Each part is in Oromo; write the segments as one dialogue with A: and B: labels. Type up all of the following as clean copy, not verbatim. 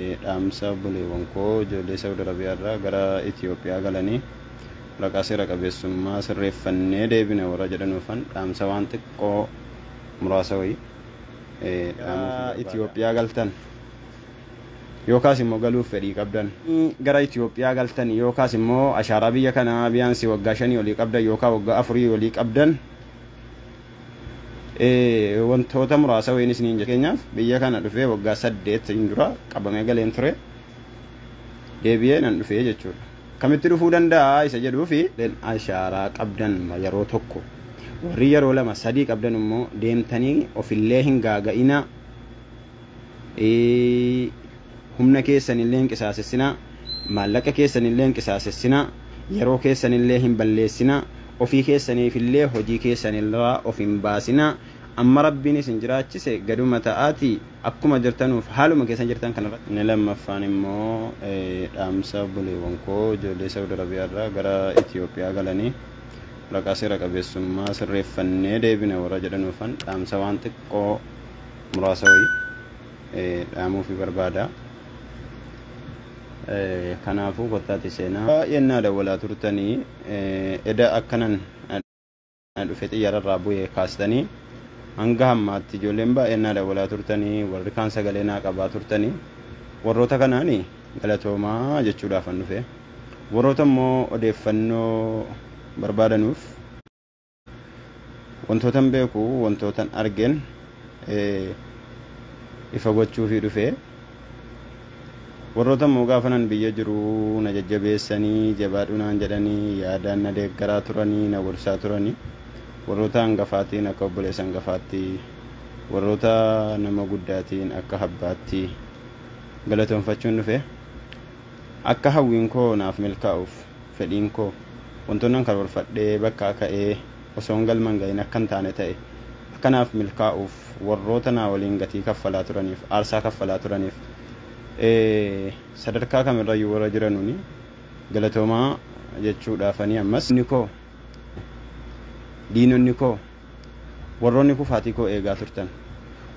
A: Dhaamsa obboleewwan koo ijoollee Saudi Arabiyaa irraa gara Itoophiyaa galanii waraqaa seera qabeessummaa sirreeffannee deebine warra jedhanuufan dhaamsa waan xiqqoo muraasa wayii Itoophiyaa galtan yookaas immoo galuuf fedhii qabdan gara Itoophiyaa galtan yookaas immoo ashaaraa biyya kanaa biyyaansi waggaa 5 olii qabdan yookaan waggaa 4 olii qabdan wantoota muraasa wayiin isiniin fakkeenyaaf biyya kana dhufee waggaa 8 dura qabamee galeen ture deebi'ee nan dhufee jechuudha. Kamitti dhufuu danda'a isa jedhuu fi ashaaraa qabdan yeroo tokko warri yeroo 2 3 qabdan immoo deemtanii ofillee hin gaaga'ina, humna keessanillee hin qisaasessinaa, maallaqa keessanillee hin qisaasessinaa, yeroo keessanillee hin balleessinaa, ofii keessaniifillee hojii keessanirraa of hin baasinaa. Amma Rabbiin isin jiraachise gaduma ta'aatii akkuma jirtanuuf haaluma keessan jirtan kanarratti. Inni lammaffaan immoo dhaamsa obboleewwan koo ijoollee Saudi Arabiyaa irraa gara Itoophiyaa galanii waraqaa seera qabeessummaa sirreeffannee deebine warra jedhanuufan dhaamsa waan xiqqoo muraasa wayii dhaamuufi barbaada. Kanaafuu kottaati seenaa. Baay'een naa dawwalaa turtanii eda akkanan dhufe xiyyaararraa bu'ee kaastanii hanga hammaatti ijoolleen baay'een naa dawwalaa turtanii warri kaan sagalee naa qabaa turtanii warroota kanaani galatoomaa jechuudhaaf an dhufe. Warroota immoo odeeffannoo barbaadanuuf wantootan beeku wantootan argeen ifa gochuufii dhufe. Warroota immoo gaafa nan biyya jiru na jajjabeessanii jabaadhu naan jedhanii yaadaan na deeggaraa turanii na gorsaa turanii warroota hangafaatiin akka obboleessa hangafaatti warroota nama guddaatiin akka habbaatti galatoonfachuun dhufe. Akka hawwiin koo naaf milkaa'uuf fedhiin koo wantoonni an karoorfadhee bakka ka'ee osoo hin galman gahin akka hin taane ta'e akka naaf milkaa'uuf warroota naa waliin gatii kaffalaa turaniif aarsaa kaffalaa turaniif sadarkaa kamirrayyuu warra jiranuuni galatoomaa jechuudhaafanii ammas diinonni koo warroonni kufaatii koo eegaa turtan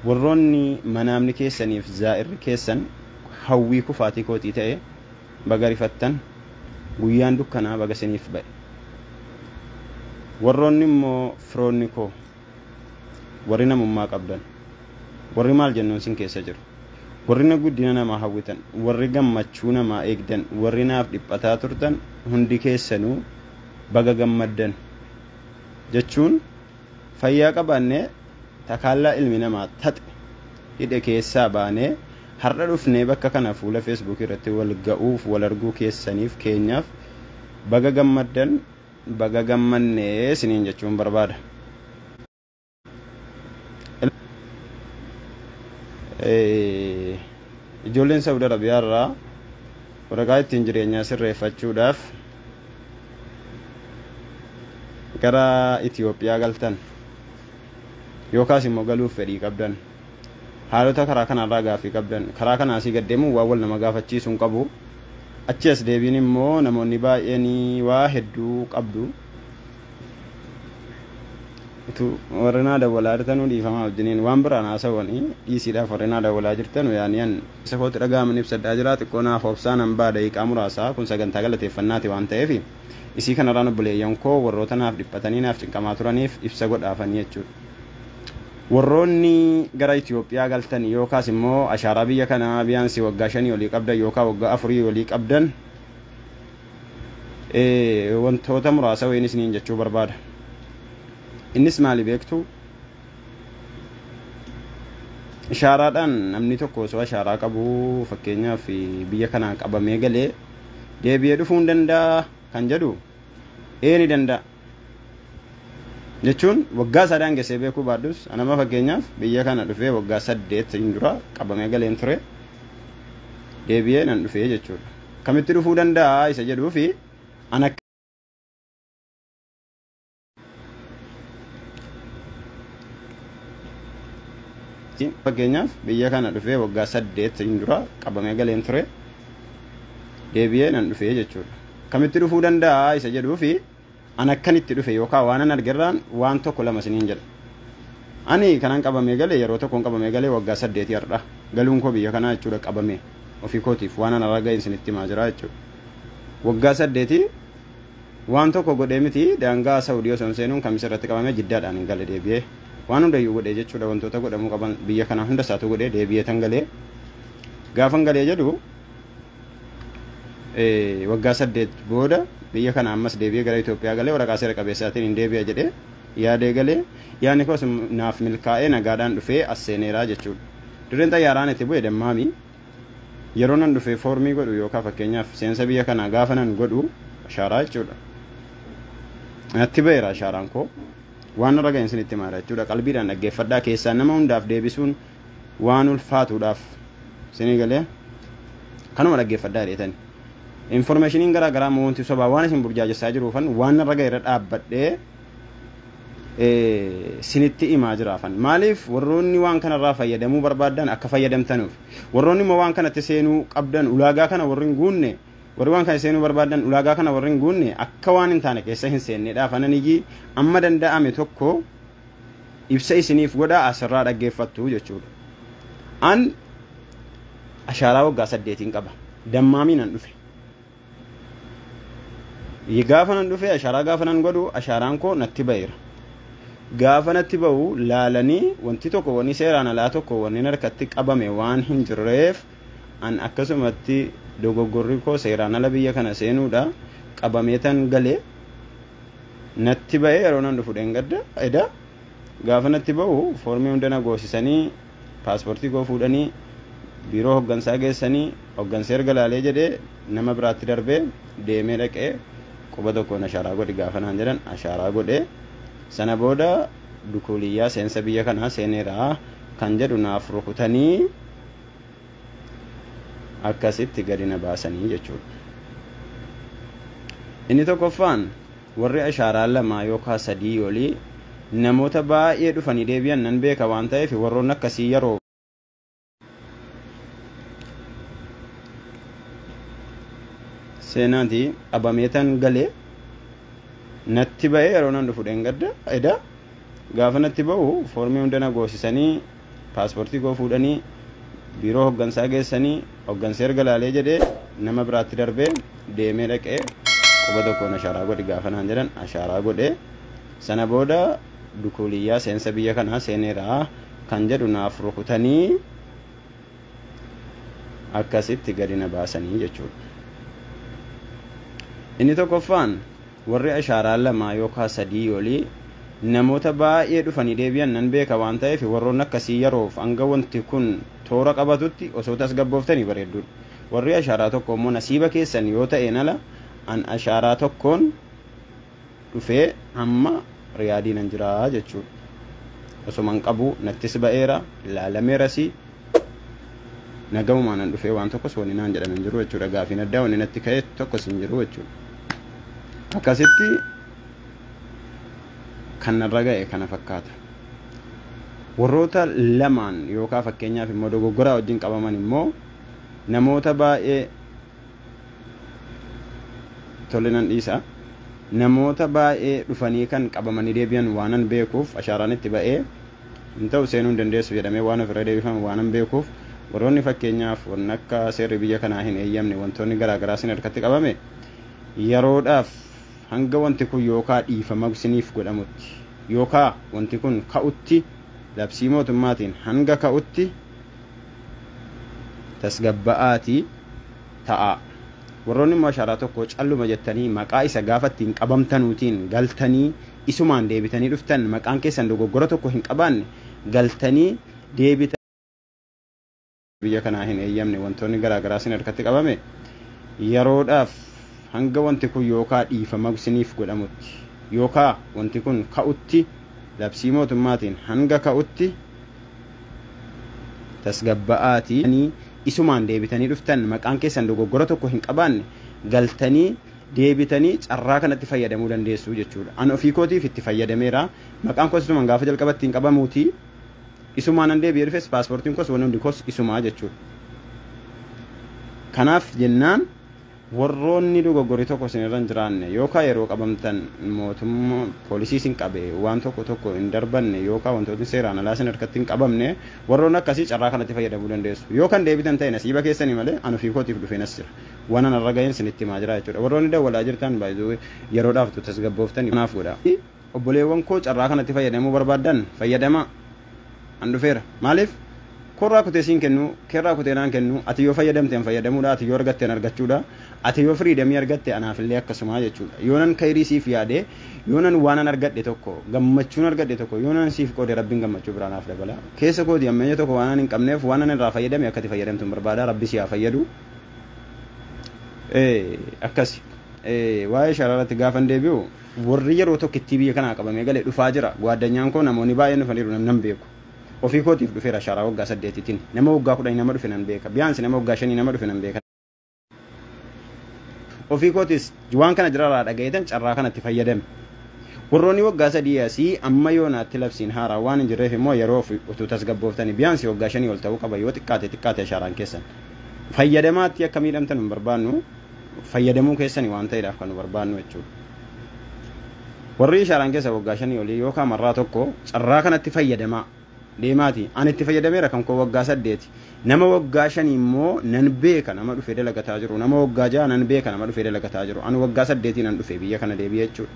A: warroonni manaamni keessaniif zaa'irri keessan hawwii kufaatii kootii ta'e baga rifattan guyyaan dukkanaa baga isiniif ba'e. Warroonni immoo firoonni koo warri namummaa qabdan warri maal jennuun sin keessa jiru warri na guddina namaa hawwitan warri gammachuu namaa eegdan warri naaf dhiphataa turtan hundi keessanuu baga gammaddan jechuun fayyaa qabaannee takaallaa ilmi namaa taxe hidhe keessaa baanee har'a dhufnee bakka kana fuula Facebook irratti wal ga'uuf wal arguu keessaniif keenyaaf baga gammaddan baga gammannee isiniin jechuun barbaada. Ijoolleen Saudi Arabiyaa irraa waraqaa ittiin jireenyaa sirreeffachuudhaaf gara Itoophiyaa galtan yookaas immoo galuuf fedhii qabdan haalota karaa kanarraa gaaffii qabdan karaa kanaa asii gad deemuun waan wal nama gaafachiisuu hin qabu. Achi as deebiin immoo namoonni baay'een waa hedduu qabdu. Warri naa dawwalaa jirtanuu dhiifamaa wajjiniin waan biraan haasawanii dhiisiidhaaf warri naa dawwalaa jirtanu yaani an isa kootti dhaga'aman ibsadhaa jira xiqqoo naaf obsaa nan ba'a daqiiqaa muraasaa kun sagantaa galateeffannaati waan ta'eef isii kanarraan obboleeyyan koo warroota naaf dhiphatanii naaf cinqamaa turaniif ibsa godhaafanii jechuudha. Warroonni gara Itoophiyaa galtan yookaas immoo ashaaraa biyya kanaa biyyaansi waggaa 5 olii qabdan yookaan waggaa 4 olii qabdan wantoota muraasa wayiin isiniin jechuu barbaada. Innis maali beektu? Ashaaraadhaan namni tokko osoo ashaaraa qabu fakkeenyaaf biyya kanaa qabamee galee deebi'ee dhufuu hin danda'a kan jedhu ee ni danda'a. Jechuun waggaa isaa daangessee beekuu baadhus anama fakkeenyaaf biyya kana dhufee waggaa 8 dura qabamee galeen ture deebi'ee nan dhufee jechuudha. Kamitti dhufuu danda'a isa jedhuu fi ana fakkeenyaaf biyya kana dhufee waggaa 8 dura qabamee galeen ture deebi'ee nan dhufee jechuudha. Kamitti dhufuu danda'a isa jedhuu fi an akkanitti dhufe yookaan waan an argerraan waan tokko lama isiniin jedha. Ani kanan qabamee galee yeroo tokkoon qabamee galee waggaa 8 har'a galuun koo biyya kanaa jechuudha qabamee. Ofii kootiif waan ana ragaa isinitti himaa jira jechuudha. Waggaa 8 waan tokko godhee miti daangaa Saawudii osoo hin seenuun kamisa irratti qabamee Jiddaadhaan hin gale deebi'ee. Waan hundayyuu godhee jechuudha wantoota godhamuu qaban biyya kanaa hunda isaatu godhee deebi'ee tan galee. Gaafan galee jedhu waggaa 8 booda biyya kana ammas deebi'ee gara Itoophiyaa galee waraqaa seera qabeessaatiin hin deebi'a jedhee yaadee galee yaadni koos naaf milkaa'ee nagaadhaan dhufee as seeneeraa jechuudha. Dirreen xayyaaraan itti bu'e Dammaami. Yeroo nan dhufee foormii godhu yookaan fakkeenyaaf seensa biyya kanaa gaafa nan godhu ashaaraa jechuudha. Natti ba'eera ashaaraan koo. Waan narra ga'e isinitti himaa jechuudha. Qalbiidhaan dhaggeeffadhaa keessaa nama hundaaf deebisuun waan ulfaatuudhaaf isinii galee kanuma dhaggeeffadhaa jedheetani. Informationiin garaa garaa immoo wanti sobaa waan isin burjaajessaa jiruufan waan narra ga'e irra dhaabbadhee sinitti himaa jiraafan. Maaliif warroonni waan kanarraa fayyadamuu barbaadan akka fayyadamtanuuf. Warroonni immoo waan kanatti seenuu qabdan ulaagaa kana warri hin guunne warri waan kana seenuu barbaadan ulaagaa kana warri hin guunne akka waan hin taane keessa hin seenneedhaaf ananiyyii amma danda'ame tokko ibsa isiniif godhaa asirraa dhaggeeffattu jechuudha. An ashaaraa waggaa 8 qaba. Dammaamiin an dhufe. Gaafa nan dhufe ashaaraa gaafa nan godhu ashaaraan koo natti ba'eera. Gaafa natti ba'u laalanii wanti tokko wanni seeraan alaa tokko wanni harkatti qabame waan hin jirreef an akkasumatti dogoggorri koo seeraan ala biyya kana seenuudha qabamee tan galee natti ba'ee yeroo nan dhufu dheengadda eda gaafa natti ba'u foormii hunda na goosisanii paaspoortii koo fuudhanii biiroo hoggansaa geessanii hoggansa erga laalee jedhee nama biraatti darbee deemee dhaqee quba tokkoon ashaaraa godhi gaafa naan jedhan ashaaraa godhee sana booda dukuuliyyaa seensa biyya kanaa seeneeraa kan jedhu naaf rukutanii akkasitti gadi na baasanii jechuudha. Inni tokkoffaan warri ashaaraa 2 yookaan 3 olii namoota baay'ee dhufanii deebi'an nan beeka waan ta'eef warroonni akkasii yeroo seenaati qabameetan galee natti ba'ee yeroo nan dhufu dheengadda eda gaafa natti ba'u foormii hunda na goosisanii paaspoortii koo fuudhanii biiroo hoggansaa geessanii hoggansa erga laalee jedhee nama biraatti darbee deemee dhaqee quba tokkoon ashaaraa godhi gaafa naan jedhan ashaaraa godhee sana booda dukuuliyyaa seensa biyya kanaa seeneeraa kan jedhu naaf rukutanii akkasitti gadi na baasanii jechuudha. Inni tokkoffaan warri ashaaraa 2 yookaan 3 olii namoota baay'ee dhufanii deebi'an nan beeka waan ta'eef warroonni akkasii yeroof hanga wanti kun toora qabatutti osoo tasgabbooftanii bareedduudha. Warri ashaaraa tokko immoo nasiiba keessan yoo ta'een ala an ashaaraa tokkoon dhufee amma Riyaadii nan jira jechuudha. Osuma hin qabu nattis ba'eera ilaalameeras nagamumaan an dhufee waan tokkos wanni naan jedhame hin jiru jechuudha. Gaafiin addaa wanni natti ka'e tokkos hin jiru jechuudha. Akkasitti kan narra ga'e kana fakkaata. Warroota lamaan yookaan fakkeenyaaf immoo dogoggoraa wajjin qabaman immoo namoota baay'ee tole nan dhiisa. Namoota baay'ee dhufanii kan qabamanii deebi'an waanan beekuuf ashaaraan itti ba'ee hin ta'u seenuu hin dandeessu jedhamee waan ofirra deebifamu waanan beekuuf warroonni fakkeenyaaf wanni akka seerri biyya kanaa hin eeyyamne wantoonni garaa garaa sin harkatti qabame yeroodhaaf hanga wanti kun yookaan dhiifama isiniif godhamutti yookaan wanti kun ka'utti labsii mootummaatiin hanga ka'utti tasgabba'aatii ta'a. Warroonni immoo ashaaraa tokko calluma jettanii maqaa isa gaafa ittiin qabamtanuutiin galtanii isumaan deebitanii dhuftan maqaan keessan dogoggora tokko hin qabaanne galtanii deebitan biyya kanaa hin eeyyamne wantoonni garaa garaa sin harkatti qabame yeroodhaaf hanga wanti kun yookaan dhiifama isiniif godhamutti yookaan wanti kun ka'utti labsii mootummaatiin hanga ka'utti tasgabba'aatii isumaan deebitanii dhuftan maqaan keessan dogoggora tokko hin qabaanne galtanii deebitanii carraa kanatti fayyadamuu dandeessu jechuudha. An ofii kootiif itti fayyadameera. Maqaan koos isumaan gaafa jalqabatti hin qabamuuti. Isumaan an deebi'ee dhufes paaspoortiin koos wanni hundi koos isumaa jechuudha. Kanaaf jennaan Warroonni dogoggorri tokko isin irra hin jiraanne yookaan yeroo qabamtan mootummaa poolisii isin qabe waan tokko tokko hin darbanne yookaan wantootni seeraan alaa isin harkatti hin qabamne, warroonni akkasii carraa kanatti fayyadamuu dandeessu. Yoo kan deebitan ta'e nasiiba keessanii malee ani ofii kootiif dhufeen as jira. Waan ana irra ga'een isinitti himaa jira jechuudha. Warroonni dawwalaa jirtan baay'ee yeroodhaaf tasgabbooftanii kanaaf godha. Obboleewwan koo, carraa kanatti fayyadamuu barbaaddan fayyadamaa. An dhufeera. Maaliif? Korraa kutee siin kennu, kerraa kutee naan kennu, ati yoo fayyadamte an fayyadamuudha, ati yoo argatte an argachuudha, ati yoo freedomii argatte anaafillee akkasuma jechuudha. Yoo nan kayrii siif yaade, yoo nan waan an argadhe tokko, gammachuun argadhe tokko, yoo nan siif qoode, Rabbiin gammachuu biraa naaf dabala. Keessa kooti ammeenya tokko waan an hin qabneef waan an irraa fayyadame akka ati fayyadamtu hin barbaada, Rabbi si haa fayyadu. Akkasi. Waa'ee shararatti gaafan deebi'u, warri yeroo tokkittii biyya kanaa qabamee galee dhufaa jira. Gwaddanyaan koo namoonni baay'een dhufaniiru, nan beeku. Ofii kootiif dhufeera shaaraa waggaa 8tiin. Nama waggaa 10 nama dhufe nan beeka. Biyaansi nama waggaa 5 nama dhufe nan beeka. Ofii kootis waan kana jirarraa dhagayetan carraa kanatti fayyadame. Warroonni waggaa 3 asii amma yoonaatti labsiin haaraa waan hin jirreef immoo yeroo utuu tasgabbooftanii biyaansi waggaa 5 ol ta'uu qaba yoo xiqqaate xiqqaate ashaaraan keessan. Fayyadamaatti akka miidhamtan hin barbaannu, fayyadamuu keessanii waan ta'eedhaaf kan nu barbaannu jechuudha. Warri ashaaraan keessa waggaa 5 olii yookaan marraa tokko carraa kanatti fayyadamaa deemaati. Ani itti fayyadameera, kan koo waggaa 8. Nama waggaa 5 immoo nan beeka nama dhufee dalagataa jiru. Nama waggaa 6 nan beeka nama dhufee dalagataa jiru. Ani waggaa 8 nan dhufe biyya kana deebi'ee jechuudha.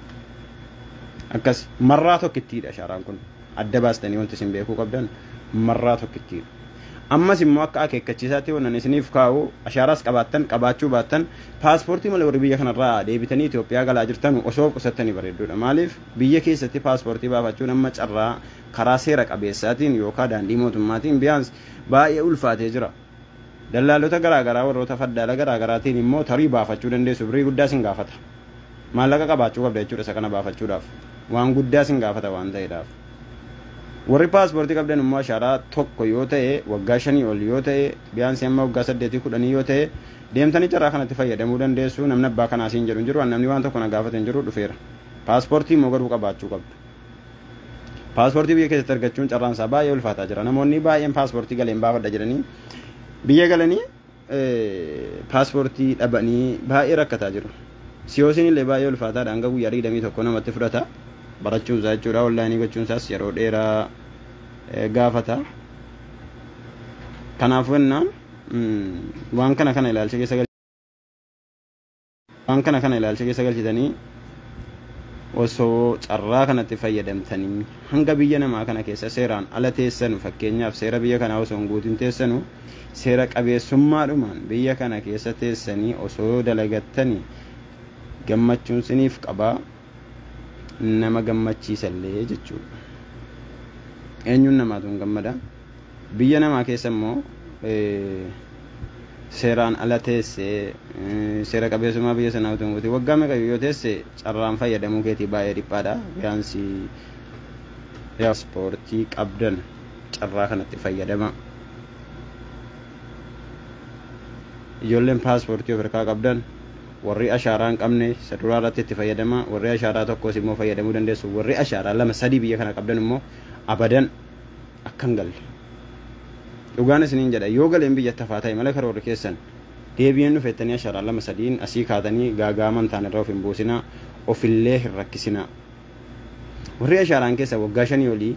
A: Akkas marraa tokkittiidha ashaaraan kun. Adda baastanii wanti isin beekuu qabdan marraa tokkittiidha. Ammas immoo akka akeekkachiisaatti wannan isiniif kaa'u, ashaaraas qabaattan qabaachuu baattan, paaspoortii malee warri biyya kanarraa deebitanii Itoophiyaa galaa jirtan osoo qusattanii bareedduudha. Maaliif? Biyya keessatti paaspoortii baafachuun amma carraa karaa seera qabeessaatiin yookaan daandii mootummaatiin biyaans baay'ee ulfaatee jira. Dallaalota garaagaraa, warroota faddaala garaagaraatiin immoo tarii baafachuu dandeessu, birrii guddaa sin gaafata. Maallaqa qabaachuu qabda jechuudha isa kana baafachuudhaaf. Waan guddaa sin gaafata waan ta'eedhaaf. Warri paaspoortii qabdan immoo ashaaraa tokko yoo ta'e, waggaa 5 ol yoo ta'e, biyaansi amma waggaa 8 10 yoo ta'e, deemtanii carraa kanatti fayyadamuu dandeessu. Namni abbaa kanaa siin jedhu hin jiru, namni waan tokko na gaafate hin jiru, dhufeera. Paaspoortii immoo garuu qabaachuu qabdu. Paaspoortii biyya keessatti argachuun carraan isaa baay'ee ulfaataa jira. Namoonni baay'een paaspoortii galeen baafadha jedhanii biyya galanii paaspoortii dhabanii baay'ee rakkataa jiru. COC'n illee baay'ee ulfaataadha, hanga guyyaa 21 namatti fudhata. Barachuun isaa jechuudha, onlineii gochuun isaas yeroo dheeraa gaafata. Kanaafuu jennaan waan kana kana ilaalcha keessa galchitanii osoo carraa kanatti fayyadamtanii, hanga biyya namaa kana keessa seeraan ala teessanu, fakkeenyaaf seera biyya kanaa osoo hin guutin teessanu, seera qabeessummaadhumaan biyya kana keessa teessanii osoo dalagattanii gammachuun siniif qabaa, nama gammachiisallee jechuudha. Eenyuun namaatu hin gammada? Biyya namaa keessa immoo seeraan ala teessee, seera qabeessummaa biyya sanaa utuu hin guutin waggaa meeqa yoo teesse, carraan fayyadamuu keetii baay'ee dhiphaadha. Biyaansi paaspoortii qabdan carraa kanatti fayyadama. Ijoolleen paaspoortii of harkaa qabdan, warri ashaaraa hin qabne isa duraa irratti itti fayyadama. Warri ashaaraa tokkos immoo fayyadamuu dandeessu. Warri ashaaraa lama sadii biyya kana qabdan immoo abadan akka hin galle. Dhugaan isiniin jedha, yoo galeen biyyatti hafaa ta'e malee karoorri keessan deebi'een dhufeettanii ashaaraa lama sadiin asii kaatanii gaagaaman ta'an irra of hin buusinaa, ofillee hin rakkisinaa. Warri ashaaraan keessa waggaa 5 olii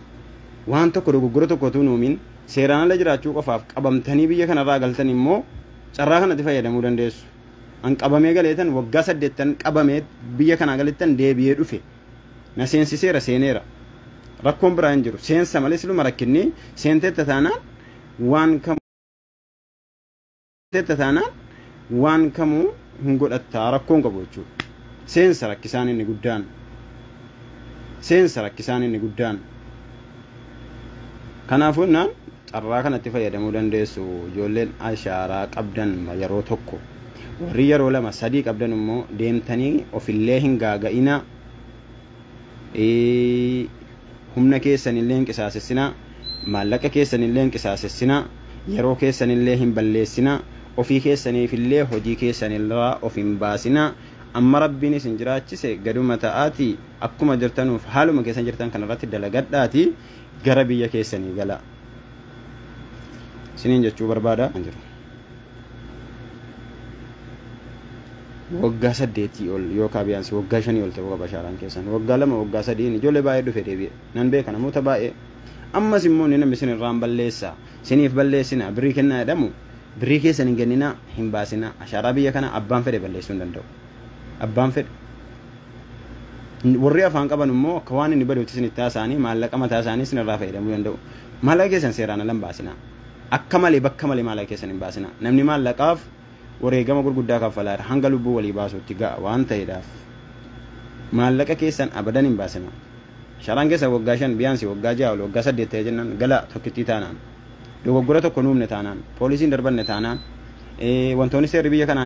A: waan tokko dogoggora tokko utuu hin uumin seeraan ala jiraachuu qofaaf qabamtanii biyya kanarraa galtan immoo carraa kanatti fayyadamuu dandeessu. An qabamee galeetan waggaa 8 qabamee biyya kanaa galittan deebi'ee dhufe. Na seensiseera, seeneera. Rakkoon biraa hin jiru. Seensa malee siluma rakkinni seenteetta taanaan waan kamuu taanaan waan kamuu hin godhattaa, rakkoon qabu jechuudha. Seensa rakkisaan inni guddaan. Seensa rakkisaan inni guddaan. Kanaafuu naan carraa kanatti fayyadamuu dandeessu ijoolleen ashaaraa qabdan yeroo tokko. Warri yeroo lama sadii qabdan immoo deemtanii ofillee hin gaaga'inaa. Humna keessanillee hin qisaasessinaa. Maallaqa keessanillee hin qisaasessinaa. Yeroo keessanillee hin balleessinaa. Ofii keessaniifillee hojii keessanirraa of hin baasinaa. Amma Rabbiin isin jiraachise gaduma ta'aatii akkuma jirtanuuf haaluma keessan jirtan kanarratti dalagadhaatii gara biyya keessanii gala. Isiniin jechuu barbaada. Jiru. Waggaa 8 ol yookaan biyaansi waggaa 5 ol ta'uu qaba ashaaraan keessan. Waggaa 2 waggaa 3 ijoollee baay'ee dhufe deebi'e. Nan beeka namoota baay'ee. Ammas immoo inni namni isin irraan balleessa. Isiniif balleessina birrii kennaa jedhamu birrii keessan hin kenninaa hin baasinaa. Ashaaraa biyya kana abbaan fedhe balleessuu hin danda'u. Abbaan fedhe. Warri afaan qaban immoo akka waan inni baduutti isinitti haasa'anii maallaqa mataa isaanii isinirraa fayyadamuu danda'u. Maallaqa keessan seeraan ala hin baasinaa. Akka malee bakka malee maallaqa keessan hin baasinaa. Namni maallaqaaf wareegama gurguddaa kaffalaadha. Hanga lubbuu walii baasuutti ga'a waan ta'eedhaaf. Maallaqa keessan abadan hin baasinaa. Ashaaraan keessan waggaa 5 biyaansi waggaa 6 ol waggaa 8 ta'e jennaan gala tokkittii taanaan. Dogoggora tokko nuumne taanaan poolisiin darbanne taanaan wantoonni seerri biyya kanaa